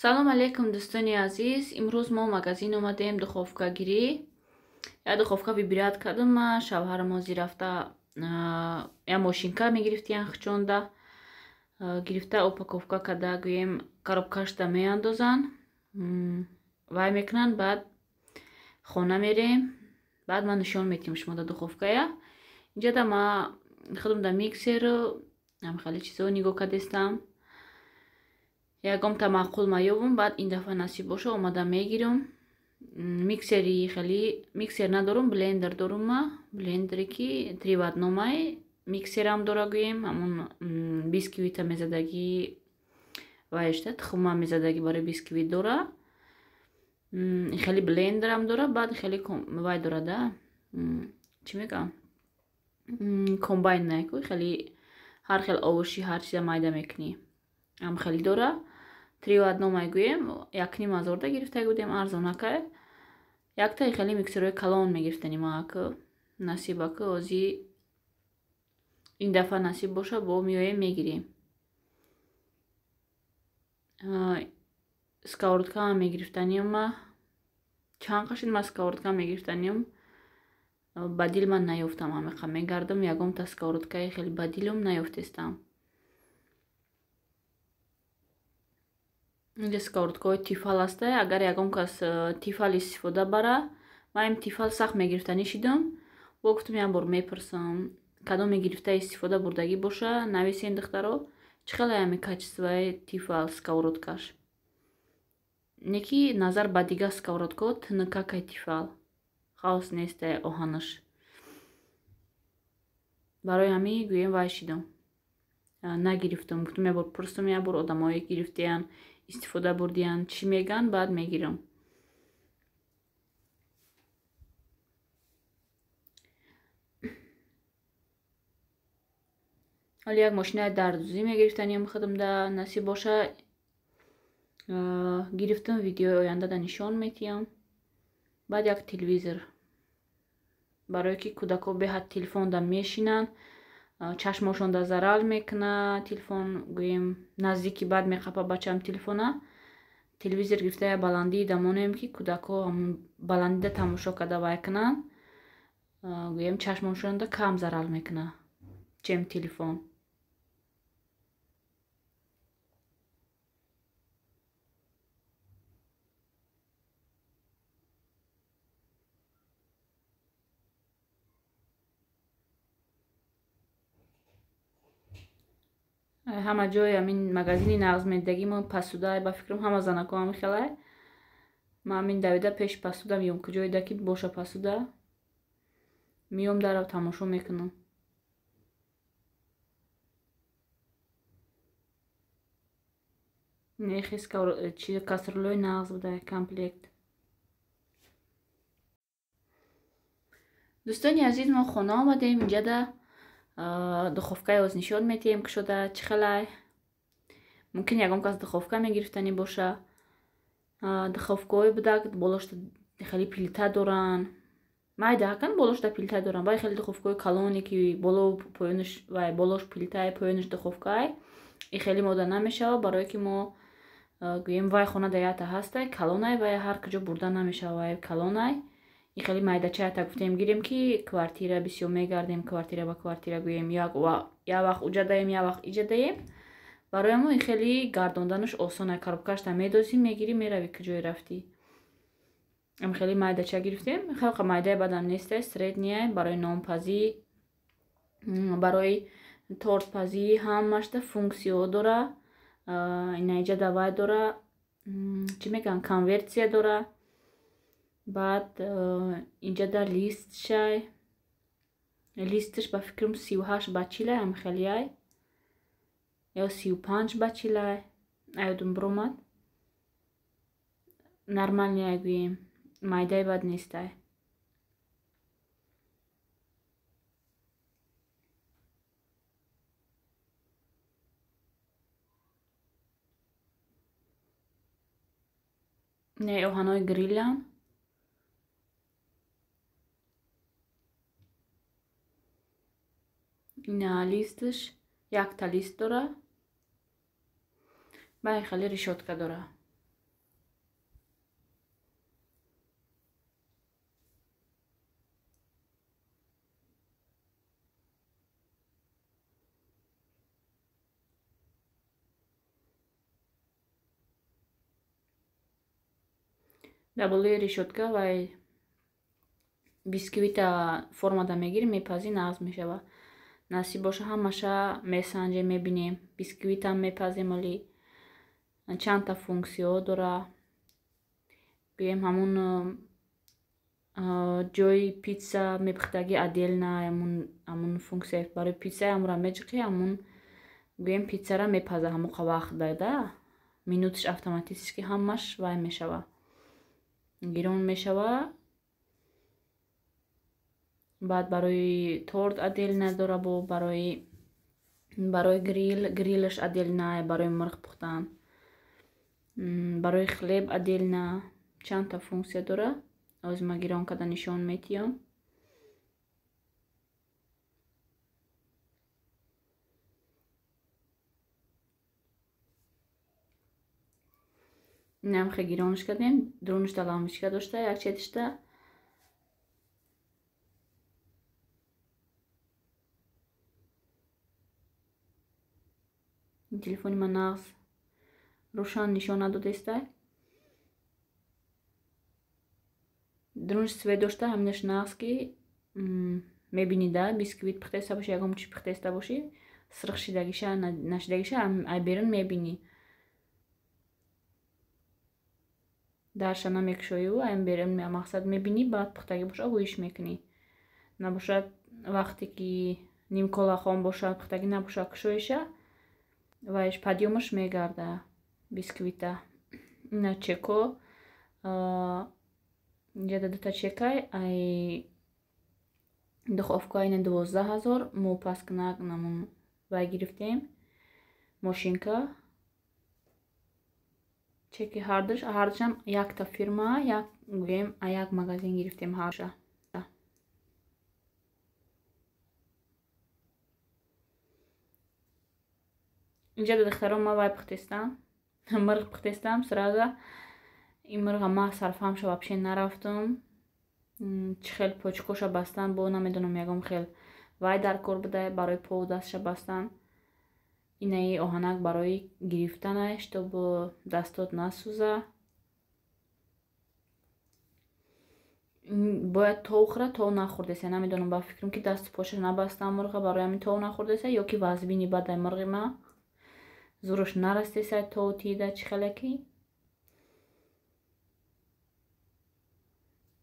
Салом алейкум, дӯстони азиз. Имрӯз мо магазин омадем духовкагирӣ. Я духовка выбирать кардам. Ма шавҳарам ҳозир рафта я мошинка мегирифтиян, хичонда гирифта, упаковка карда, гӯем, коробкашда меандозанд, вай мекунанд. Баъд хона мерем, баъд ман нишон метиҳам шумода духовкая. Инҷода ма худам да миксеру хеле чизо нигоҳ кардестам, ягомта маъқул маёбум. Баъд ин дафъа насиб боша, омада мегирам. Миксери хеле миксер надорум, блендер дорум. Ма блендере ки три в одном-ай, миксерам дора, гӯем, ҳамон бисквита мезадагӣ, вайшта тухма мезадагӣ барои бисквит дора. Хеле блендерам дора, баъд хеле вай дора да, чӣ мегӯям, комбайн наку, хеле ҳар хел овоши, ҳар чиза майда мекунӣ, ам хеле дора. Три в одном-ай, гӯем, 1,5 ҳазорда гирифта будем, арзонакай. Яктаи хеле миксерҳои калон мегирифтани маак насибаку. Ози ин дафъа насиб боша, бо меоем, мегирем. Сковородкаам мегирифтаниам. Ма чанд қашид ма сковородка мегирифтаниам, ба дил ман наёфтам. Ҳамиқа мегардам, ягонта сковородкаи хеле ба дилум наёфтестам. Инҷа сковородкаҳои Тефал ҳаста. Агар ягон кас Тефал истифода бара, ман им Тефал сахт мегирифтанӣ шидам. Бо гуфтам, як бор мепурсам, кадоме гирифта истифода бурдагӣ боша, нависен, духтаро, чӣ хеле ҳами качествои Тефал сковородкаш. Не ки назар ба дигар сковородкаҳо тунукакай Тефал, ғафс нестай оҳанаш. Барои ҳамин, гӯем, вай шидам, нагирифтам. Гуфтам, як бор пурсам, як бор одамое гирифтиян, истифода бурдиян, чӣ мегӯянд, баъд мегирам. Ҳоло як мошинаи дардӯзӣ мегирифтаниам худамда. Насиб боша, гирифтам, видеои ояндада нишон метиҳам. Баъд як телевизор, барое ки кӯдакҳо беҳад телефонда мешинанд, чашмошонда зарар мекунад телефон, гӯем, наздики баъд меқапа бачаам телефона. Телевизор гирифта, як баландии дамонем, ки кӯдакҳо ҳамон баландида тамошо карда вай кунанд, гӯем, чашмошонда кам зарар мекунад, чем телефон. Ҳама ҷой ҳамин магазини нағз медидагимо посудай. Ба фикрам, ҳама занако ҳами хелай. Ман ҳамин давида пеши посуда меём, куҷоеда ки боша посуда, меём, дарав тамошо мекунам. Нехис кастрюлои нағз буда, комплект. Дӯстони азиз, мо хона омадем. Инҷада духовкаи оз нишон метиҳем кушода, чӣ хелай. Мумкин ягон кас духовка мегирифтанӣ боша. Духовкаҳое буда, болошта хеле плита доранд, майда ҳакан, болошта плита доранд. Вай хеле духовкаҳои калоне ки боло поёнаш вай, болош плитае, поёнаш духовкае, и хеле мода намешава, барое ки мо, гӯем, вай хона да ята ҳастай, калонай, вай ҳар куҷо бурда намешава, вай калонай. И хеле майдачаята гуфтем гирем, ки квартира бисёр мегардем, квартира ба квартира, гӯем, як вақт уҷа даем, як вақт иҷа даем. Барои мо ин хеле гардонданаш осона, коробкашта медозӣ, мегирӣ, меравӣ куҷое рафтӣ. Ам хеле майдача гирифтем, хелқа майдаи бадам нестай, средняя, барои нонпазӣ, барои тортпазӣ ҳамашта функсияҳо дора. Инаиҷа давай дора, чӣ мегӯянд, конвертсия дора. Баъд инҷада листшай, листаш ба фикрам 38 ба 40-ай, ам хелияй, ё 35 ба 40-ай, аёдум биромад. Нормальныяй, гӯем, майдаи бад нестай. Не, оҳанҳои грилям. Ина листаш, якта лист дора, баъд хеле решётка дора. Дар болои решётка вай бисквита формада мегирӣ, мепазӣ, нағз мешава. Насиб боша ҳамаша месанҷем, мебинем. Бисквитам мепазем, оли чандта функсияҳо дора. Гӯем ҳамун ҷои питса мепухтагӣ отдельно, ҳамун функсия барои питса ҳамонро меҷиқӣ, ҳамун гӯем питсара мепаза ҳамон вақт да минуташ автоматически ҳамаш вай мешава, гирон мешава. Баъд барои торт отдельно дора, бо барои грил, грилаш отдельно, барои мурғ пухтан, барои хлеб отдельно, чандта функсия дора. Ҳозир ман гирон карда нишон метиҳам. Инам хе гиронш кардем, дурунашта лампочка дошта, як четишта. Телефони ман нағз рӯшан нишон надодеста. Дурунаш свет дошта, ҳаминаш нағз ки мебинӣ да бисквит пухтаиста бошӣ, ягон чиз пухтаиста бошӣ, сирх шидагиша нашидагиша ай берун мебинӣ. Дарша намекушою, ай берун мақсад мебинӣ, баъд пухтагӣ боша ҳуиш мекунӣ. Набошад вақте ки нимкола хом бошад, пухтагӣ набошад, кушоиша вайш подъёмаш мегарда бисквита. Ина чеко инҷа дута чекай ай духовка ина 12 000 мо паскнак намун вай гирифтем мошинка. Чеки ҳардушам якта фирма, як гӯем як магазин гирифтем ҳарша. Инҷа духтарон ман вай пухтестам, мирғ пухтестам сразу. Ин мирға ман сарфаҳмша вообще нарафтум. Чӣ хел почкоша бастан бо намедонам, ягон хел вай дар кор буда барои пову дастша бастан. Инаи оҳанак барои гирифтанаш, чтобы дастот насӯза. Бояд тов хӯра, тов нахӯрдеса. Намедонам, ба фикрам ки дасту поша набастам мурға, барои ҳамин тов нахӯрдеса, ё ки вазбини бадай мурғи ма зӯраш нарастеса тов тида чӣ хеле ки.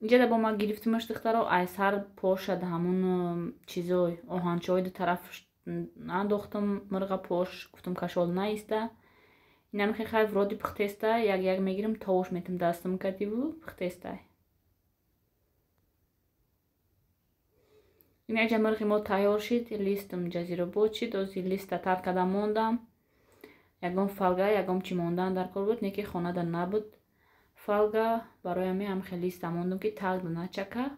Инҷа бо ман гирифтимаш духтаро, ай сар поша да ҳамун чизой оҳанчаҳои ду тараф андохтум мирға пош, гуфтум кашол наиста. Инамихе хай вроде пухтеста, як як мегирим, товуш метим дастам кардиву пухтеста. Инаҷа мирғи мо тайёр шид, листам ҷазиробод шид, ози листа тар карда мондам. Ягон фолга, ягон чӣ мондан дар кор буд, не ки хонада набуд фолга, барои ҳамин ҳам хеле листа мондум ки тагда начака.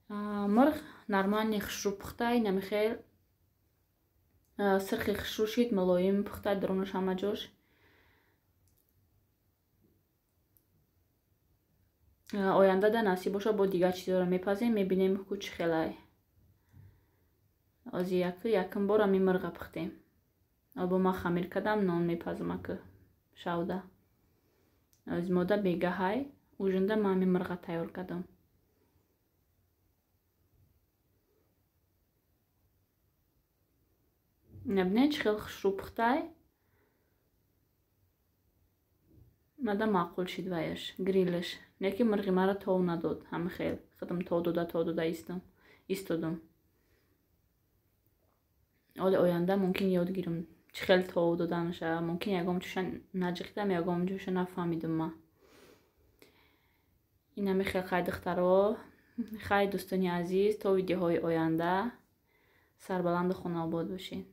Мирғ нормальный хушрӯ пухта, инами хел сирхи хушрӯ шид, мулоим пухта, дарунаш ҳама ҷош. Оянда да насиб боша бо дигар чизҳоро мепазем, мебинем ку чӣ хелай. Ози якум бор ҳамин мирға пухтем. Бо ман хамир кардам, нон мепазам аку шавда. Ози мода бегаҳай, ужинда ман ҳамин мирға тайёр кардам. Набинед чӣ хел хушрӯ пухтай. Мада маъқул шид ваяш, грилаш. Не ки мирғи маро тов надод, ҳама хел. Худам тов дода, тов дода истодум. Оли оянда мумкин ёд гирам чӣ хел тов доданаша, мумкин ягон чӯша наҷиқидам, ягон чӯша нафаҳмидум ман. Ин ҳами хел хай духтаро, хай дӯстони азиз, то видеоҳои оянда сарбаланду хонаобод бошед.